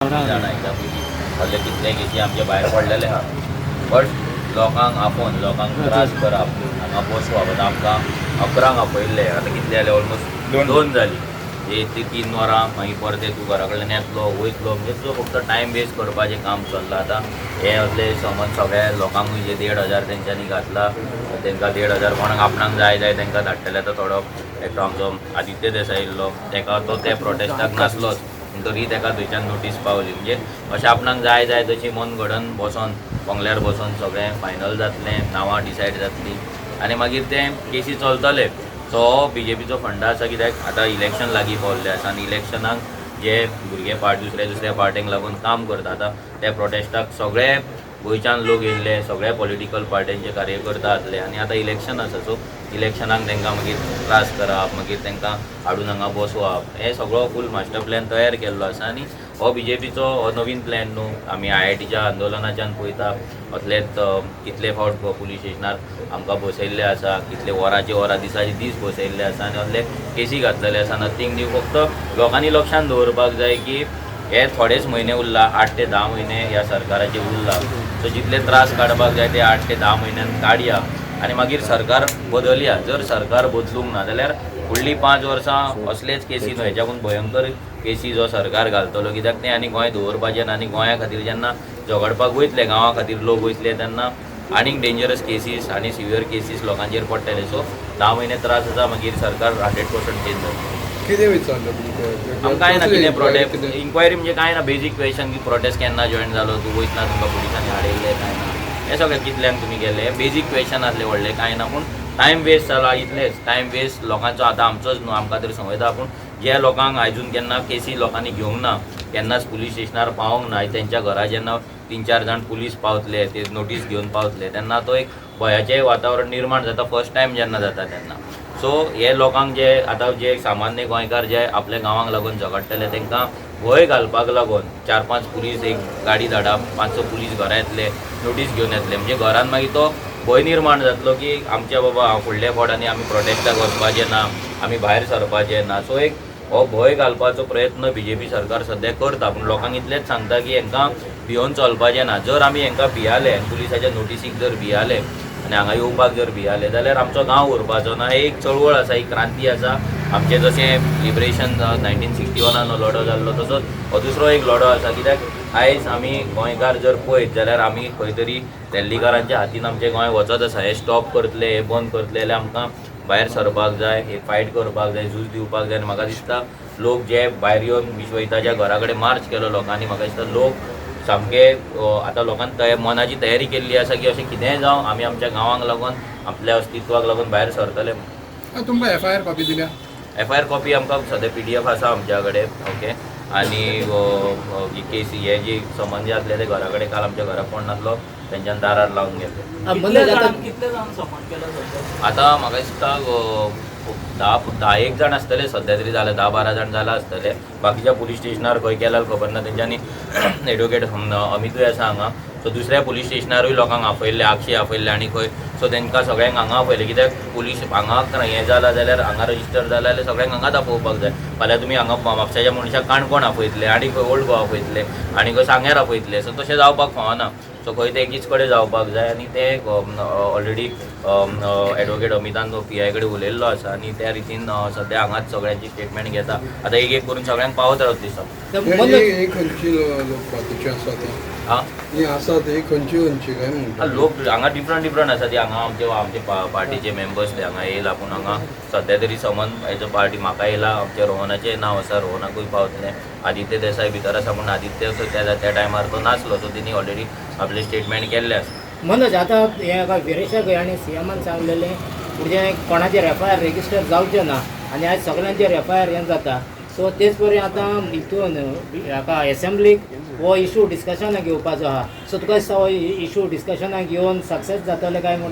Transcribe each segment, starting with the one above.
जाणा एकदां पयलीं व्हडले कितले केसी आमचे भायर पडलेले आहा, बट लोकांक आपोवन लोकांक त्रास करप, हांगा बसोवप. आतां आमकां 11क आपयल्ले, आतां कितले जाले? ऑलमोस्ट 2 जाली. म्हणजे 3 वरां, मागीर परते तूं घरा कडल्यान येतलो वयतलो, म्हणजे तुजो फक्त टायम वेस्ट करपाचें काम चल्लां. आतां हे असले समज सगळ्या लोकांकूय जे 1500 तेंच्यांनी घातला, तेंकां 1500 कोणाक आपणाक जाय जाय तेंकां धाडटले. आतां थोडो एकटो आमचो आदित्य देसाय येयल्लो, तेका तो त्या प्रोटेस्टाक नासलोच पूण तरी तेका थंयच्यान नोटीस पावली. म्हणजे अशें आपणाक जाय जाय तशी मन घडन बसोन बंगल्यार बसोन सगळें फायनल जातलें, नांवां डिसायड जातलीं आनी मागीर तें केसी चलतले. सो हो बीजेपीचो फंडा आसा, कित्याक आतां इलेक्शन लागीं पावल्लें आसा आनी इलेक्शनाक जे भुरगे पार्ट दुसऱ्या दुसऱ्या पार्टींक लागून काम करता. आतां त्या प्रोटेस्टाक सगळे गोंयच्यान लोक येयल्ले, सगळे पॉलिटिकल पार्ट्यांचे कार्यकर्ता आसले आनी आतां इलेक्शन आसा. सो इलेक्शनाक तांकां मागीर त्रास करप, मागीर तांकां हाडून हांगा बसोवप, हे सगळो फूल मास्टर प्लॅन तयार केल्लो आसा. आनी हो बीजेपीचो हो नवीन प्लॅन न्हू. आमी आयआयटीच्या आंदोलनाच्यान पळयता, असलेच कितले फावट पुलीस स्टेशनार आमकां बसयल्ले आसा, कितले वरांचे वरां, दिसाचे दीस बसयल्ले आसा आनी असले केसी घातलेले आसा. Nothing new. फक्त लोकांनी लक्षान दवरपाक जाय की हे थोडेच म्हयने उरला, 8 ते 10 म्हयने ह्या सरकाराचे उरला. सो जितले त्रास काडपाक जाय ते 8 ते 10 म्हयन्यान काडया आनी मागीर सरकार बदलया. जर सरकार बदलूंक ना जाल्यार फुडलीं 5 वर्सां असलेच केसी न्हय, हेच्याकून भयंकर केसी जो सरकार घालतलो, कित्याक तें आनी गोंय दवरपाचें ना. आनी गोंया खातीर जेन्ना झगडपाक वयतले, गांवा खातीर लोक वयतले, तेन्ना आनीक डेंजरस केसीस आनी सिवियर केसीस लोकांचेर पडटले. सो 10 म्हयने त्रास आसा, मागीर सरकार 100% चेंज जातलें. कितें विचारलें तुमकां? आमकां कांय ना, कितें प्रोटेस्ट इन्क्वायरी म्हणजे कांय ना. बेजीक क्वेश्चन की प्रोटेस्ट केन्ना जॉयन जालो तूं, वयतना तुमकां पुलिसांनी हाडयल्लें काय ना, हें सगळें, कितल्यांक तुमी गेले, बेजीक क्वेश्चन आसले, व्हडलें कांय ना. पूण टायम वेस्ट जाला, इतलेंच टायम वेस्ट लोकांचो. आतां आमचोच न्हू, आमकां तरी समजता, पूण जे लोकांक आयजून केन्ना केसी लोकांनी घेवंक ना, केन्नाच पुलीस स्टेशनार पावोंक ना, तेंच्या घरा जेन्ना 3-4 जाण पुलीस पावतले, ते नोटीस घेवन पावतले, तेन्ना तो एक भंयाचें वातावरण निर्माण जाता, फर्स्ट टायम जेन्ना जाता तेन्ना. सो हे लोकांक जे आतां जे सामान्य गोंयकार जे आपल्या गांवांक लागून झगडटले, तांकां भंय घालपाक लागून 4-5 पुलीस एक गाडी धाडप, 5-6 पुलीस घरा येतले, नोटीस घेवन येतले, म्हणजे घरान मागीर तो भंय निर्माण जातलो की आमच्या बाबा फुडल्या फावटांनी आमी प्रोटेस्टाक वचपाचें ना, आमी भायर सरपाचें ना. सो एक हो भंय घालपाचो प्रयत्न बीजेपी सरकार सद्या करता. पूण लोकांक इतलेंच सांगता की हांकां भियोन चलपाचें ना. जर आमी हांकां भियाले, पुलिसाच्या नोटिसीक जर भियाले आनी हांगा येवपाक जर भियाले जाल्यार आमचो गांव उरपाचो ना. ही एक चळवळ आसा, एक क्रांती आसा. आमचें जशें लिबरेशन 1961 लढो जाल्लो, तसोच हो दुसरो एक लढो आसा. कित्याक आयज आमी गोंयकार जर पळयत जाल्यार आमी खंय तरी दिल्लीकारांच्या हातीन आमचें गोंय वचत आसा. हें स्टॉप करतले, हें बंद करतले जाल्यार आमकां भायर सरपाक जाय, हे फायट करपाक जाय, झूज दिवपाक जाय. आनी म्हाका दिसता लोक जे भायर येवन विश्वहिताच्या घरा कडेन मार्च केलो लोकांनी, म्हाका दिसता लोक सामके आतां लोकांक मनाची तयारी केल्ली आसा की अशें कितेंय जावं, आमी आमच्या गांवांक लागून, आपल्या अस्तित्वाक लागून भायर सरतले. तुमकां एफआयआर कॉपी दिल्या? एफआयआर कॉपी आमकां सद्या पीडीएफ आसा आमच्या कडेन. ओके, आनी ही केसी हे जी समन जे आसले ते घरा कडेन काल आमच्या घरा कोण नासलो, तेंच्यान दारार लावन गेले. कितले जाण समन केला सध्या? आतां म्हाका दिसता 10-10 जाण आसतले सद्या तरी जाले, 10-12 जाण जाला आसतले. बाकीच्या पुलीस स्टेशनार खंय केला खबर ना. तेंच्यांनी एडवोकेट अमितूय आसा हांगा. सो दुसऱ्या पुलीस स्टेशनारूय लोकांक आपयल्ले, आगशी आपयल्ले आनी खंय. सो तांकां सगळ्यांक हांगा आपयले, कित्याक पुलीस हांगा हें जाला जाल्यार, हांगा रजिस्टर जाला जाल्यार सगळ्यांक हांगाच आपोवपाक जाय. फाल्यां तुमी हांगा म्हापशाच्या मनशाक काणकोण आपयतले आनी खंय ओल्ड गोवा आपयतले आनी खंय सांग्यार आपयतले. सो तशें जावपाक फावना. सो खंय ते एकीच कडेन जावपाक जाय आनी ते ऑलरेडी एडवोकेट अमितान पीआय कडेन उलयल्लो आसा आनी त्या रितीन सद्या हांगाच सगळ्यांची स्टेटमेंट घेता. आतां एक एक करून सगळ्यांक पावत रावतली सर. हे खंयची लोक बाकीचे आसा ते? आं, ही आसा ते खंयची खंयची काय म्हणटा? लोक हांगा डिफरंट डिफरंट आसा ती. हांगा आमचे आमचे पार्टीचे मेंबर्स ते हांगा येयला. पूण हांगा सद्या तरी समन एज अ पार्टी म्हाका येयला, आमच्या रोहनाचें नांव आसा, रोहनाकूय पावतलें. आदित्य देसाय भितर आसा, पूण आदित्य त्या त्या टायमार तो नासलो, सो तेणी ऑलरेडी आपलें स्टेटमेंट केल्लें आसा. मनोज, आतां हें विरेशा आनी सीएमान सांगलेलें म्हणजे कोणाचेर एफआयआर रेजिस्टर जावचें ना आनी आयज सगळ्यांचेर एफआयआर हें जाता. सो तेच परी आतां हितून हाका एसेंब्लीक हो इशू डिस्कशनाक घेवपाचो आहा. सो तुका दिसता हो इशू डिस्कशनाक घेवन सक्सेस जातलें काय म्हूण?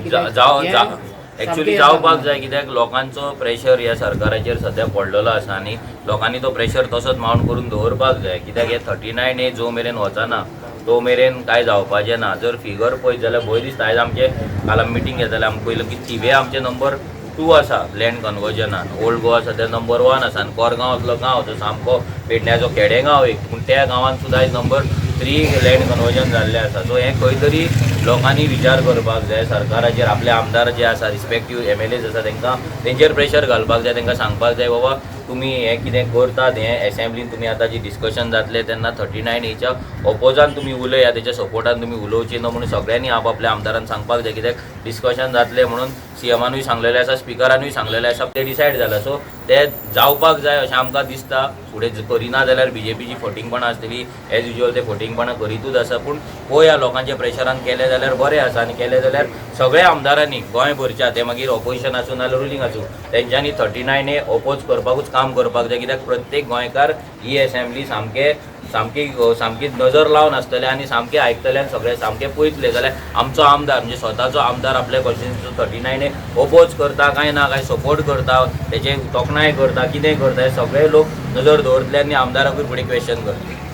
एक्चुअली जावपाक जाय, कित्याक लोकांचो प्रेशर ह्या सरकाराचेर सद्या पडलेलो आसा आनी लोकांनी तो प्रेशर तसोच माउंट करून दवरपाक जाय. कित्याक हे 39A जो मेरेन वचना तो मेरेन कांय जावपाचें ना. जर फिगर पळयत जाल्यार भंय दिसता. आयज आमचे काल आमी मिटींग घेताले, आमकां पयलें की थिवे आमचे नंबर 2 आसा लँड कन्वर्जनान. ओल्ड गोवा सद्या नंबर 1 आसा आनी कोरगांव असलो गांव जो सामको पेडण्याचो खेडे गांव एक, पूण त्या गांवान सुद्दां आयज नंबर 3 लँड कन्वर्जन जाल्लें आसा. सो हें खंय तरी लोकांनी विचार करपाक जाय, सरकाराचेर आपले आमदार जे आसा रिस्पेक्टीव MLAs आसा तांकां तेंचेर प्रेशर घालपाक जाय, तांकां सांगपाक जाय बाबा तुमी हें कितें करतात, हें एसेंब्लीन तुमी आतां जी डिस्कशन जातलें तेन्ना 39Aच्या ओपोजान तुमी उलया, तेच्या सपोर्टान तुमी उलोवची न्हू म्हणून सगळ्यांनी आपआपल्या आमदारान सांगपाक जाय. कित्याक डिस्कशन जातलें म्हणून सीएमानूय सांगलेलें आसा, स्पिकरानूय सांगलेलें आसा, तें डिसायड जालां. सो तें जावपाक जाय अशें आमकां दिसता. फुडें करिना जाल्यार बीजेपीची फटींगपणां आसतली, एज युजल ते फटींगपणां करीतूच आसा. पूण पळोवया लोकांच्या प्रेशरान केलें जाल्यार बरें आसा आनी केलें जाल्यार सगळ्या आमदारांनी गोंयभरच्या, ते मागीर ऑपोजिशन आसूं नाजाल्यार रुलींग आसूं, तेंच्यांनी 39A oppose करपाकूच काम करपाक जाय. कित्याक प्रत्येक गोंयकार ही एसेंब्ली सामके सामकी सामकी नजर लावन आसतले आनी सामके आयकतले आनी सगळे सामके पळयतले. जाल्यार आमचो आमदार म्हणजे स्वताचो आमदार आपल्या कॉन्स्टिट्युन्सीचो 39A oppose करता काय ना, काय सपोर्ट करता, तेचे तोखणाय करता, कितें करता, हे सगळे लोक नजर दवरतले आनी आमदाराकूय फुडें क्वेश्चन करतले.